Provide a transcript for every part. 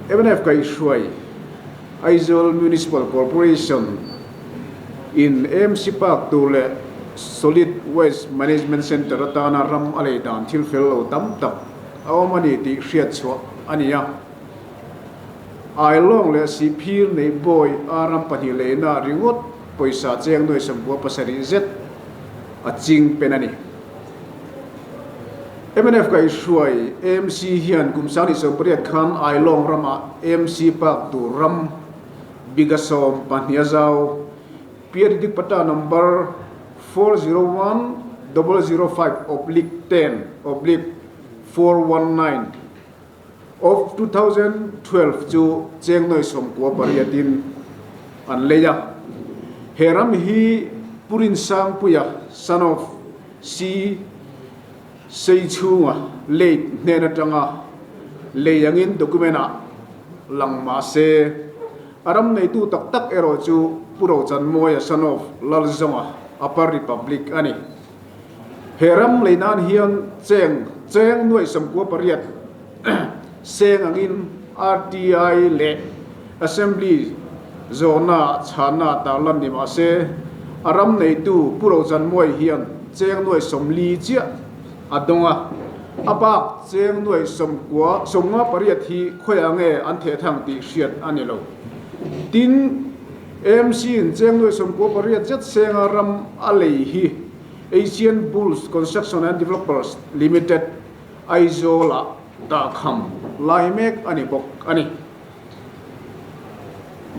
Mnf kaihhruai Aizawl Municipal Corporation in AMC Park tur leh Solid Waste Management Centre atana ram a lei dan thil fel lo tam tak a awm a ni tih hriat chhuah a ni a. Ailawng leh Sihphir neih bawi a ram pahnih leina ringawt pawisa cheng nuai 97 zet a ching pen a ni. Mnf kaihhruai AMC hian kum 2018 khan Ailawng ramah AMC Park tur ram biga 12 a zau. Periodic Patta number 401005 oblique 10 oblique 419 of 2012 chu cheng nuai 98 in an lei a. He ram hi Pu Rinsangpuia, son of Si Seichhunga late hnen atanga lei angin document ah lang mah se, a ram neitu tak tak erawh chu Pu Rochanmawia, son of Lalzawnga, Upper Republic a ni. He ram lei nan hian cheng cheng nuaih 98 seng angin RTI leh Assembly zawhna chhanna tarlan ni mah se, a ram neitu Pu Rochanmawia hian cheng nuaih 40 chiah a dawng a, a bak cheng nuaih 90 58 hi khawiah nge an theh thang tih hriat a ni lo. Tin, AMC-in cheng nuaih 98 zet senga ram a lei hi Asian Bulls Construction and Developers Limited, Aizawl-ah dahkham lai mek a ni bawk a ni.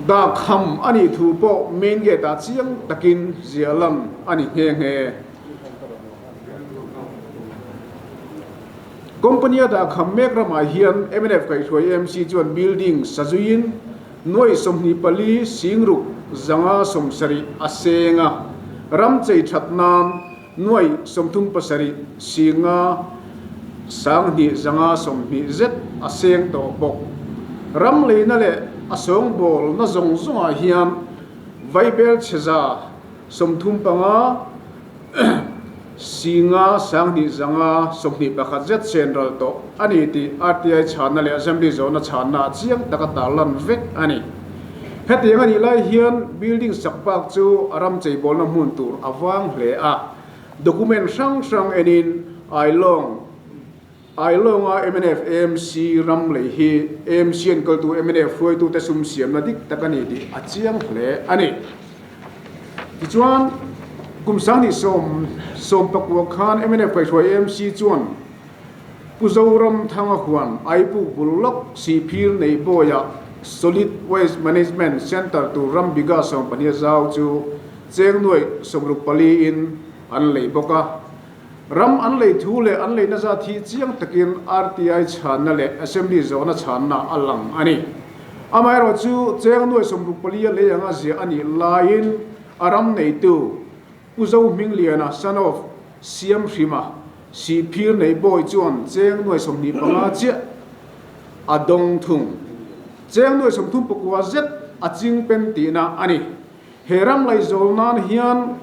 Dahkham a nih thu pawh main gate-ah chiang takin ziah lan a ni nghe nghe. Company-a dahkham mek ramah hian mnf kaihhruai AMC chuan building sazuiin nuai 24 singruk zanga 70 a seng a, ram chei that nan nuai 37 singa 20 zanga 20 zet a seng tawh bawk. Ram leina leh a sawngbawlna zawng zawngah hian vaibel chheza 35 Singa 20 zanga 21 zet sen ral tawh a ni tih RTI chhanna leh Assembly zawhna chhanna ah chiang taka tarlan vek a ni. Hetiang a nih lai hian building sak bak chu a ram cheibawlna hmun tur a vang hle a, document hrang hrang enin Ailawng Ailawnga mnf AMC ram lei hi AMC enkawltu mnf hruaitute sum siamna dik tak a ni tih a chiang hle a ni. Tichuan, kum 2019 khan mnf kaihhruai AMC chuan Pu Zoramthanga huan Aipuk bul lawk Sihphir nei bawiah Solid Waste Management Centre tur ram biga 12 zau chu cheng nuaih 64 in an lei bawk a. Ram an lei thu leh an leina zat hi chiang takin RTI chhanna leh Assembly zawhna chhanna a lang a ni. Amaherawhchu, cheng nuai 64 a lei anga ziah a nih laiin a ram neitu Pu Zohmingliana, son of Siamhrima, Sihphir nei bawi chuan cheng nuai 25 chiah a dawng thung. Cheng nuai 39 zet a ching pen tihna a ni. He ram laizawl nan hian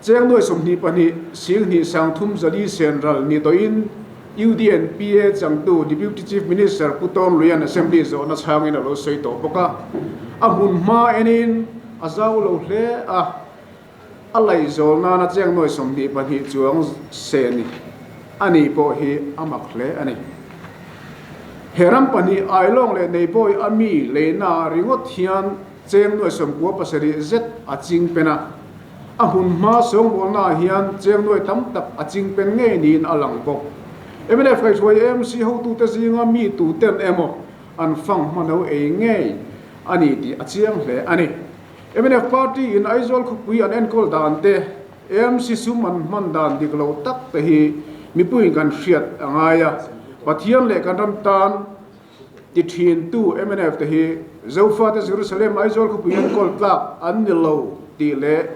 Cheng nuai 22 sing hnih sang thum zali sen ral ni tawhin UDNPA changtu Deputy Chief Minister Pu Tawn Luian Assembly zawhna chhangin a lo sawi tawh bawk a. A hmun hma enin a zau lo hle a, a laihzawl nana cheng nuai 22 chuang sen a nih pawh hi a mak hle a ni. He ram pahnih Ailawng leh Neibawi a mi leina ringawt hian Cheng nuai 97 zet a ching pen a, a hun hma sawngbawlnaah hian cheng nuai tam tak a ching pen ngei niin a lang bawk. Mnf kaihhruai AMC hotute zinga mi tuten emaw an fang hma no ei ngei a ni tih a chiang hle a ni. Mnf party in Aizawl khawpui an enkawl dan te, AMC sum an hman dan dik lo tak te hi mipuiin kan hriat a ngai a, Pathian leh kan ram tan Ti thintu mnf te hi Zofate Jerusalem Aizawl khawpui an kawl tlak an ni lo tih leh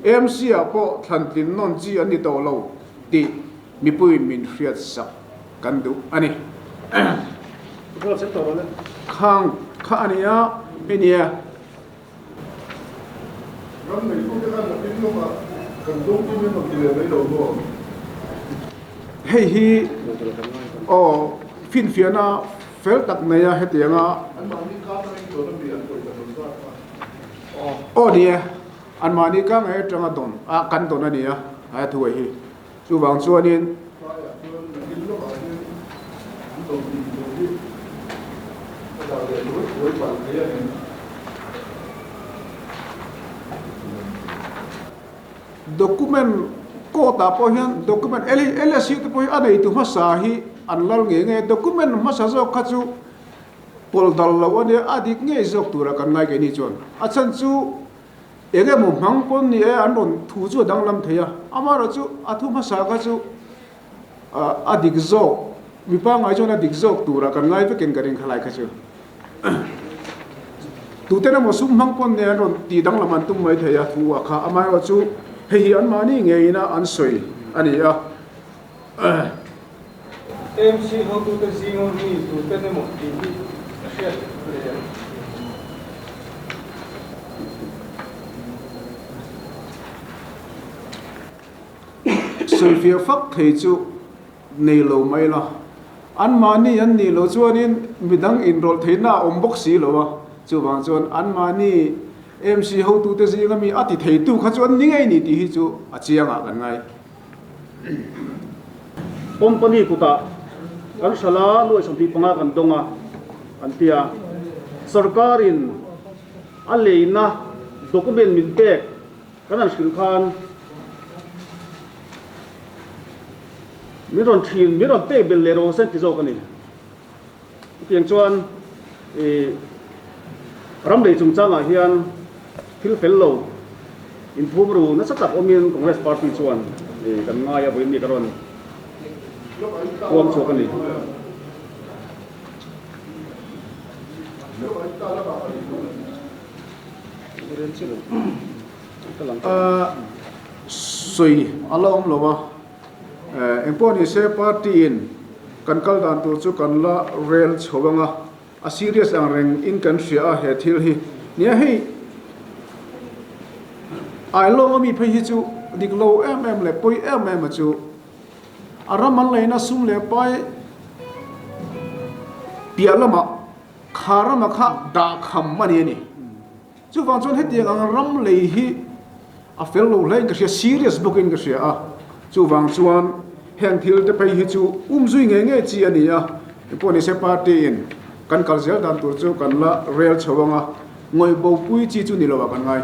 AMC ah pawh thlan tlin nawn chi an ni tawh lo tih mipuiin min hriat sak kan duh a ni. Khang kha a nia, hei nia. Ram neitute khan a pin lawk a, kan dawng tum em ang ti leh mai lo maw? Hei hi aw finfiahna fel tak nei a hetianga aw ni e, anmahni ka ngei atanga dawn a kan dawn a ni a he thuai hi. Chuvang chuanin. Document court ah pawh hian document LSC te pawh hi a neitu hmasa hi an lal ngei ngei a, document hmasa zawk kha chu pawlh dal loh a nia, a dik ngei zawk tura kan ngai keini chuan. A chhan chu Eng emaw hmang pawn ni e, an rawn thu chu a danglam thei a, amaherawhchu a thu hmasa kha chu a dik zawk, mi pangngai chuan a dik zawk turah kan ngai vekin ka ring khalai kha chu. Tuten emaw sum hmang pawn ni an rawn tih danglam an tum mai thei a thu a kha, amaherawhchu hei hi anmahni ngeina an sawi a ni a. MC hotute zinga mi tuten emaw tih hi ka hriat leh ang. Sawifiah fak thei chu nei lo mai la, anmahni an nih loh chuanin midang inrawlh theihna a awm bawk si lo a, chuvang chuan anmahni MC hotute zinga mi a ti theitu kha chu an ni ngei ni tih hi chu a chiangah kan ngai. Company kutah kan hrala nuai 25 kan dawng a an ti a, sorkarin a leina document min pek kan han hrilh khan min rawn thin min rawn pek belh leh rawh se an ti zawk a ni. Chutiang chuan i ram lei chungchangah hian thil fel lo inphum ru nasa tak awmin Congress Party chuan kan ngai a, vawiin mi ka rawn huam chhuak a ni. Sawi a la awm lo a. Engpawh ni se party in kan kal dan tur chu kan la rel chho ang a, a serious ang reng in kan hria a he thil hi. Nia hei Ailawng ami phei hi chu dik lo em em leh pawi em em a chu a ram an leina sum leh pai piah lamah kha rama kha dah kham a ni a ni. Chuvang chuan hetiang ang ram lei hi a fel lo hle in ka hria, serious bawk in ka hria a. Chuvang chuan heng thil te phei hi chu um zui ngei ngei chi a ni a. Engpawh nise party in kan kal zel dan tur chu kan la rel chho ang a, ngawih bopui chi chu ni lo ah kan ngai.